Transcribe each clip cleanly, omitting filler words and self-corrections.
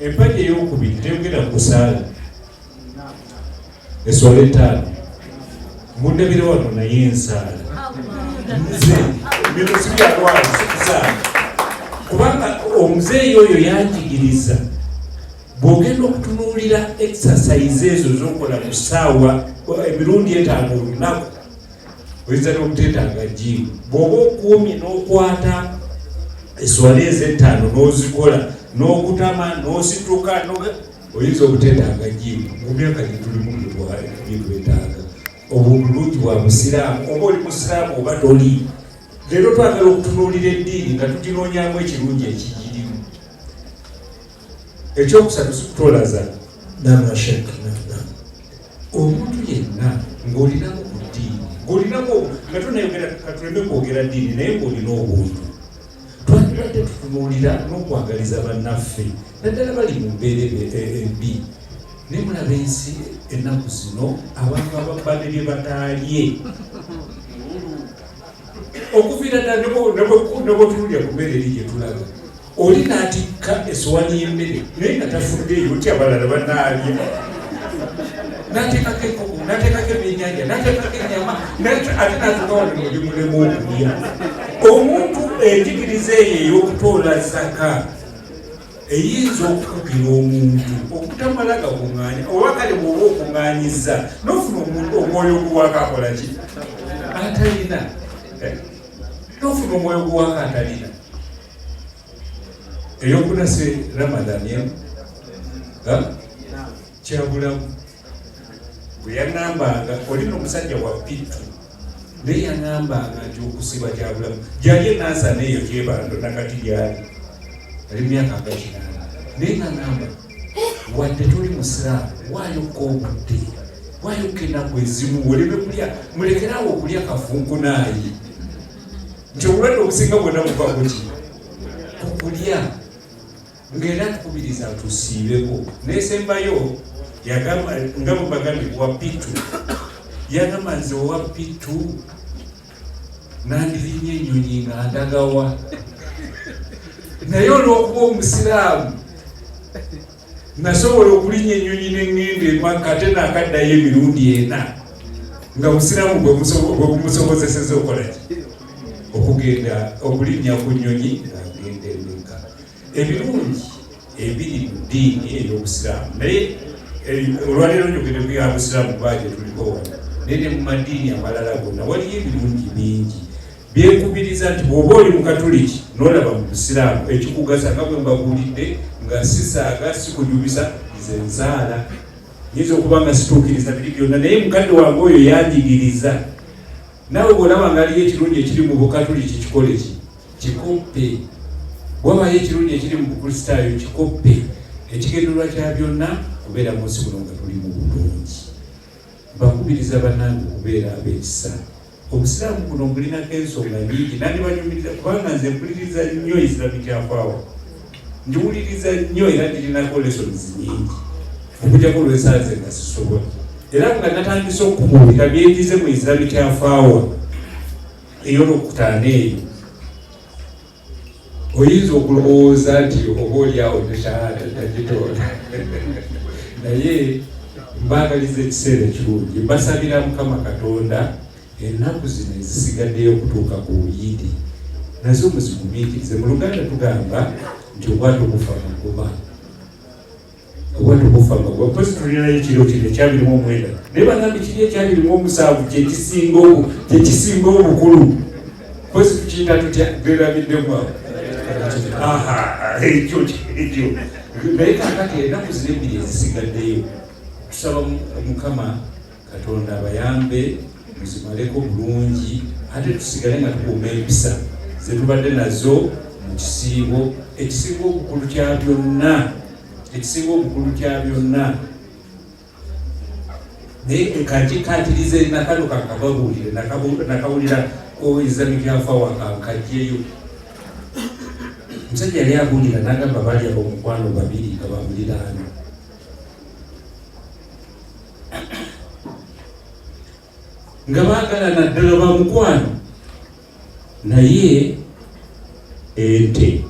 Empagi eyokubiri teyogera ku kusaala eswala etaano, mundabire wano naye ensaala nze bino sibyalwala, sikusaala, kubanga omuzeeyi oyo yanjigiriza bw'ogenda okutunuulira exercise ezo zokola ku ssaawa emirundi 5 olunaku, oyinza n'okuteetaaga gym. Bw'oba okuumye n'okwata eswala ezettaano n'ozikola n'okutama n'osituka, oyinza obuteetaaga gym. Mu myaka gye tulimu byetwetaaga obulungi bwa busiraamu, oba oli musiraamu oba toli. Leero twagala okutunuulira eddiini nga tuginoonyamu ekirungi ekigirimu. Ekyokusatu, sikutolaza. Nama Sheikh, nam. Omuntu yenna ng'olinamu ku ddiini, ng'olinamu, nga tonayogera, katuleme kwogera ddiini, naye ng'olina obuntu, twandibadde tutunuulira n'okwagaliza bannaffe, naddala bali mu mbeera embi. Naye mulaba ensi ennaku zino, abantu ababba ne bye bataalye okuviira ddala ne bwetunulya ku mmere eri gye tulaga, oli n'atikka esowani y'emmere naye nga tafuddeeyo nti abalala banaalya, n'ateekako enkoko, n'ateekako ebyennyanja, n'ateekako ennyama, ate n'atuuka wano nebimulema okulya. Omuntu enjigiriza eyo ey'okutoola zaka eyinza okukugira omuntu okutamala gakuŋŋaanya, oba kale bw'oba okuŋŋaanyiza n'ofuna omuntu omwoyo oguwaako akola ki atalina, n'ofuna omwoyo oguwaako atalina. Eyokuna se Ramadan emu kyabulamu bwe yaŋŋambanga, oli n'omusajja wa pitu, naye yaŋŋambanga nti okusiba kyabulamu. Gyali enansana eyo kyebando nakati gyali ali myaka nga 80, naye naŋŋamba, wadde toli musiraamu, waayokka obudde, waayokka ennaku ezimu oleme kulya, mulekeraawo okulya kafunkunaayi, nti obulwadde obusinga bwonna buva kuki? Kukulya. Ng'era tukubiriza tusiibeko. Nesembayo yagamba nga bwe bagambye wa pitu, yagamba nze owa pitu nandirinye ennyonyi nga ndagawa, naye olw'okuba omusiraamu nasobola okulinnya ennyonyi neŋŋenda Emakka, ate naakaddayo emirundi 4, nga busiraamu bwe bumusobozeseza okukola ki? Okugenda okulinnya ku nnyonyi ng'agenda Emekka. Ebirungi ebiri mu ddiini ey'obusiraamu, naye olwaleero njogere ku ya busiraamu kuba gye tuliko wano, naye ne mu madiini amalala gonna waliyo ebirungi bingi byekubiriza nti bw'oba oli mukatuliki n'olaba mu busiraamu ekikugasa, nga bwe mbabuulidde nga sisaaga sikujubisa, nze nzaala nyinza okuba nga situukiriza biri byonna, naye mukadde wange oyo yanjigiriza. Naawe bw'olaba nga aliyo ekirungi ekiri mu bukatuliki, kikole ki? Kikoppe. Bwabayo ekirungi ekiri mu bukristaayo, kikoppe. Ekigendererwa kya byonna kubeera mu nsi muno nga tuli mu bulungi. Mbakubiriza bannange okubeera ab'ekisa. Obusiraamu buno mbulinako ensonga nyingi, nandibanyumiriza kubanga nze mpuliriza nnyo Islamic Half Hour, ngiwuliriza nnyo era girinako lessons nyingi, okujjako olwesanze nga sisobola. Era nga natandise okubuulira byenjize mu Islamic Half Hour ey'olwokutaano eyo, oyinza okulowooza nti oba oli awo ne shahada tagitoola, naye mbaagaliza ekiseera ekirungi. Mbasabira Mukama Katonda ennaku zino ezisigaddeyo okutuuka ku Yidi nazo muzigumiikirize. Mu Luganda tugamba nti obwato bufa magoba, obwato bufa magoba. Mpozi tulinayo ekiro kino ekya 29, naye bagambye kiri ekya 27 kyekisinga obukulu. Mpozi tukiyita tutya? Bwerabiddemu awo ekyo ekyo. Naye kakati ennaku zino ebbiri ezisigaddeyo, tusaba Mukama Katonda abayambe muzimaleko bulungi, ate tusigale nga tukuuma empisa zetubadde nazo mu kisiibo. Ekisinga obukulu kya byonna, ekisinga obukulu kya byonna, naye kakikatirize nakano kakababuulire, nakawulira ku Islamic Half Hour, kankajjeyo. Omusajja yali abuulira n'agamba baali ab'omukwano babiri nga babuliraano, nga baagalana ddala ba mukwano, naye ente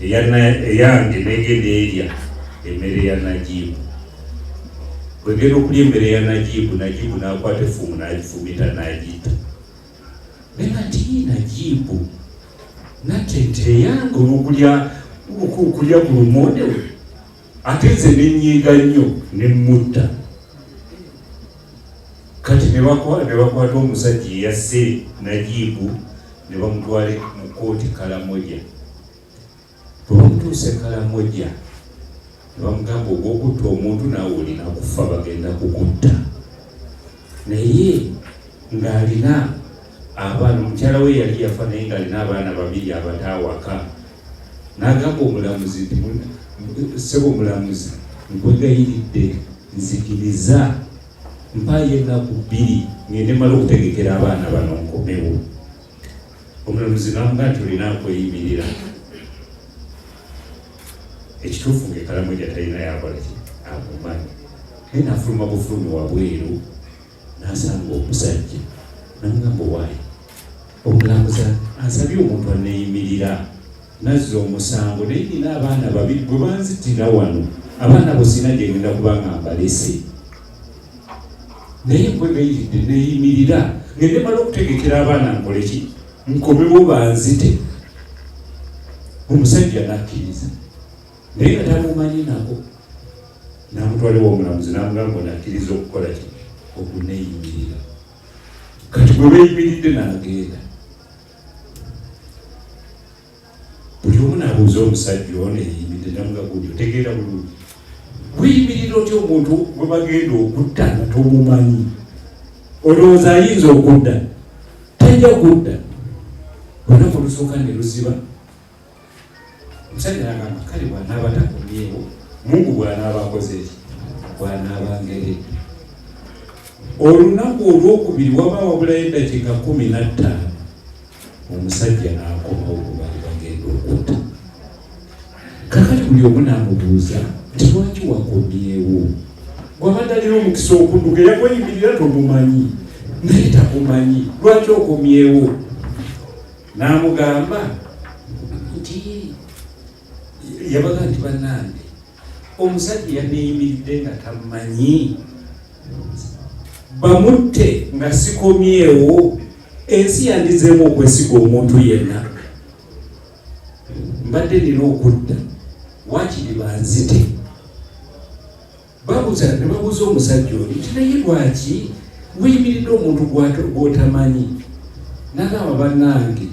Eyange negenda erya emmere ya Najibu. Bwegenda okulya emmere ya Najibu, Najibu n'akwata effumu n'agifumita n'agitta. Naye nga nti Najibu natta ente eyange olw'okulya okulya ku lumonde we, ate nze nenyiiga nnyo ne mmutta. Kati ne bakwata omusajja eyasse Najibu ne bamutwala mu kkooti Kalamoja. Bwe bamutuusa e Kalamoja ne bamugamba ogw'okutta omuntu naawe olina kufa, bagenda kukutta. Naye ng'alina abaana, omukyala we yali yafa naye ng'alina abaana babiri abato awaka. N'agamba omulamuzi nti, ssebo omulamuzi, nkwegayiridde nzikiriza mpaayo ennaku 2 ngende mmale okutegekera abaana bano nkomewo. Omulamuzi n'amugamba nti olina kweyimirira. Ekituufu ng'e Kalamoja talina yakola ki amumanyi, naye n'afuluma bufulumi wabweru n'asanga omusajja n'amugamba, owaaye omulamuzi ansabye omuntu aneeyimirira nazza omusango, naye nina abaana babiri, bwe banzitira wano abaana bo sina gye ngenda kuba nga mbalese, naye nkwegayiridde neeyimirira ngende mala okutegekera abaana nkole ki nkomewo banzite. Omusajja n'akkiriza naye nga tamumanyi nako, n'amutwalewo omulamuzi n'amugamba onakkiriza okukola ki okuneeyimirira. Kati bwe beeyimiridde n'agenda, buli omu n'abuuza omusajja ono eyimiridde, namugamba gundi otegeera bulungi, weeyimirira otya omuntu gwe bagenda okutta nga tomumanyi? Olowooza ayinza okudda? Tajja kudda. Olunaku olusooka ne luziba, omusajja nagamba kale bw'anaaba takomyewo, Mungu bw'anaaba akoze eki bw'anaaba ngeredde. Olunaku olwokubiri waba wabulayo eddakiika 15, omusajja n'akomawo gwe baali bagenda okutta. Kakati buli omu n'amubuuza nti lwaki wakomyewo? Gwabadde alina omukisa okudduka, eyakweyimirira tomumanyi naye takumanyi, lwaki okomyewo? N'amugamba nti yabaga nti bannange omusajja yaneeyimiridde nga tamanyi, bamutte nga sikomyewo, ensi yandizeemu okwesiga omuntu yenna. Mbadde nina okudda waakiri banzite. Babuuza ne babuuza omusajja oli nti naye lwaki weyimiridde omuntu gw'otamanyi? Nagamba bannange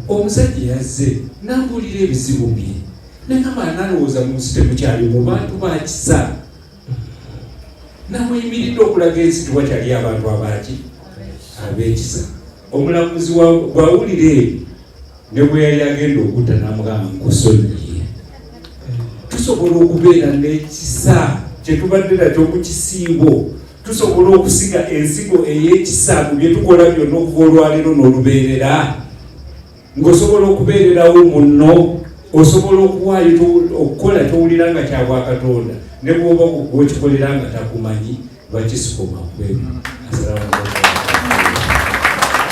omusajja yazze nambuulira ebizibu bye, nagamba nalowooza mu nsi temukyali mu bantu ba kisa, namuyimiridde okulaga ensi tiwakyali abantu abaki ab'ekisa. Omulamuzi bw'awulira ebyo ne bwe yali agenda okutta n'amugamba nkusonyiye. Tusobola okubeera n'ekisa kye tubadde nakyo mu kisiibo, tusobola okusiga ensigo ey'ekisa mu bye tukola byonna okuva olwaleero n'olubeerera, ng'osobola okubeererawo munno, osobola okuwaayo okukola towulira nga kya bwakatonda, ne bw'oba gwokikolera nga takumanyi. Lwaki sikoma kwebyo? Assalamu alaikum.